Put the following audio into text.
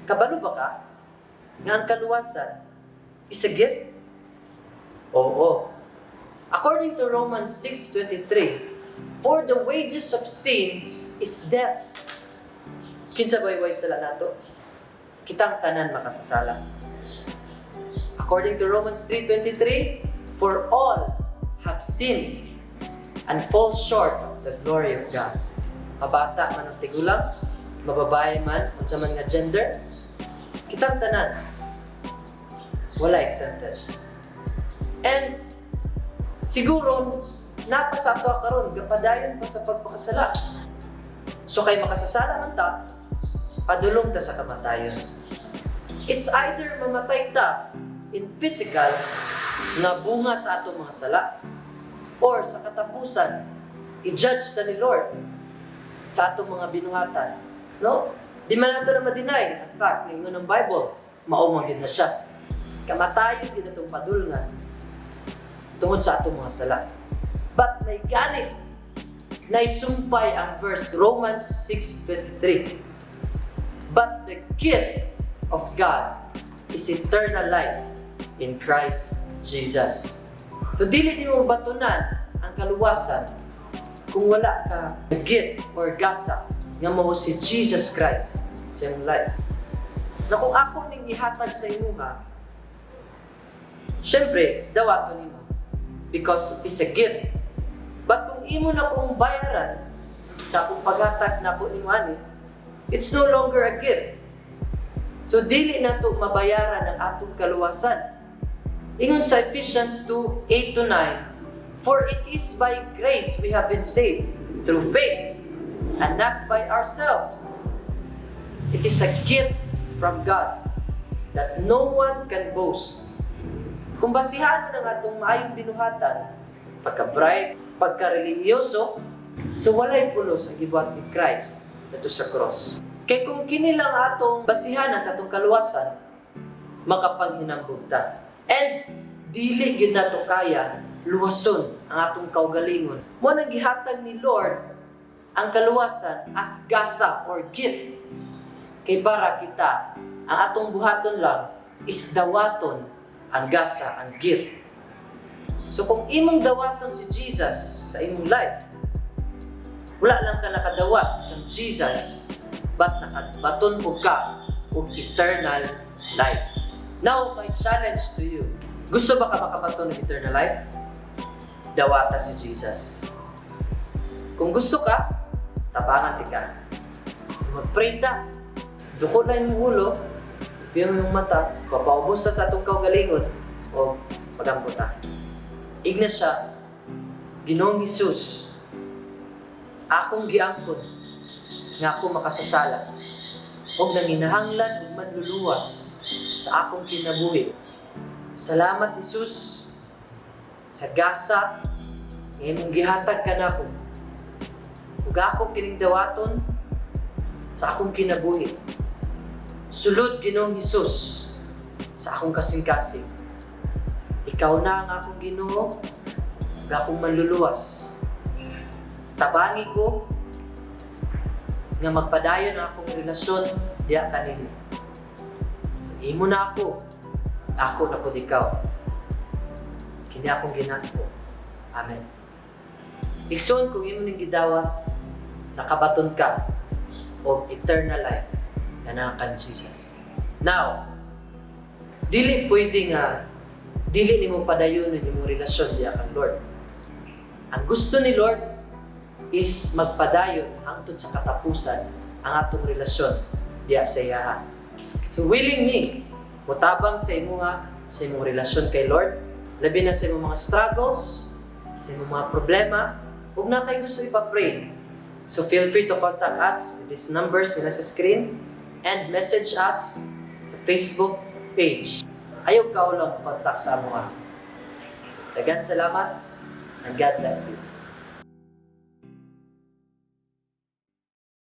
Kabalo ba ka nga ang kaluwasan is a gift? Oo. According to Romans 6:23, "For the wages of sin is death." Kinsa ba way sala nato? Kitang tanan makasasala. According to Romans 3:23, "For all have sinned and fall short of the glory of God." Mabata man ang tigulang, mababae man, unsa man nga gender, kitang tanan wala exempted. And siguro naa pa sa ato karon gapadayon pa sa pagpakasala. So kay makasasala man ta, padulong ta sa kamatayon. It's either mamatay ta in physical nga bunga sa atong mga sala or sa katapusan i-judge ta ni Lord sa atong mga binuhatan. No? Di man nato na ma-deny. In fact, ningon ng Bible, mao man gyud na siya. Kamatayon gyud atong padulngan tungod sa atong mga sala. But may ganit naisumpay ang verse Romans 6:23. "But the gift of God is eternal life in Christ Jesus." So dili nimo batunan ang kaluwasan kung wala ka gift or gasa nga mao si Jesus Christ sa imong life. Na kung ako ning ihatag sa imuha, syempre, dawaton nimo. Because it is a gift. But kung imo na kong bayaran sa akong paghatag nako nimo ani, it's no longer a gift. So dili nato mabayaran ang atong kaluwasan. Ingon sa Ephesians 2:8 to 9, "For it is by grace we have been saved through faith, and not by ourselves. It is a gift from God, that no one can boast." Kung basihan mo ng atong maayong binuhatan, pagka-bright, pagka-relihiyoso, so walay pulos ang gibuhat ni Christ didto sa cross. Kay kung kini lang atong basihanan sa atong kaluwasan, makapanghinambog ta. And dili gyud nato kaya luwason ang atong kaugalingon. Mao nang gihatag ni Lord ang kaluwasan as gasa or gift. Kay para kita, ang atong buhaton lang is dawaton ang gasa, ang gift. So kung imong dawaton si Jesus sa imong life, wala lang ka nakadawat kang Jesus, but nakabaton pud ka og eternal life. Now, my challenge to you, gusto ba ka makabaton ng eternal life? Dawata si Jesus. Kung gusto ka, tabangan ti ka. So, mag-pray ta. Duko na yung ulo, ipiyong yung mata, papaubos sa atong kaugalingon, o magampo ta. Igna siya, "Ginoong Hesus, akong giangkon nga ako makasasala ug nanginahanglan og manluluwas sa akong kinabuhi. Salamat, Hesus, sa gasa nga imong gihatag kanako. Ug ako kining dawaton sa akong kinabuhi. Sulod, Ginoong Hesus, sa akong kasing-kasing. Ikaw na ang akong Ginoo ug akong manluluwas. Tabangi ko nga magpadayon ang akong relasyon diha kanimo. Imo na ako, ako na pud ikaw. Kini akong ginampo. Amen." Igsoon, kung imo ning gidawat, nakabaton ka og eternal life na naa kan Jesus. Now, dili pwede nga dili nimo padayonon imong relasyon diha kang Lord. Ang gusto ni Lord is magpadayon hangtod sa katapusan ang atong relasyon diha sa iyaha. So willing me motabang sa imuha sa imong relasyon kay Lord, labi na sa imong mga struggles, sa imong mga problema, ug naa kay gusto ipa-pray. So feel free to contact us with these numbers nga nasa screen and message us sa Facebook page. Ayaw ka lang contact sa amoa. Daghang salamat and God bless you.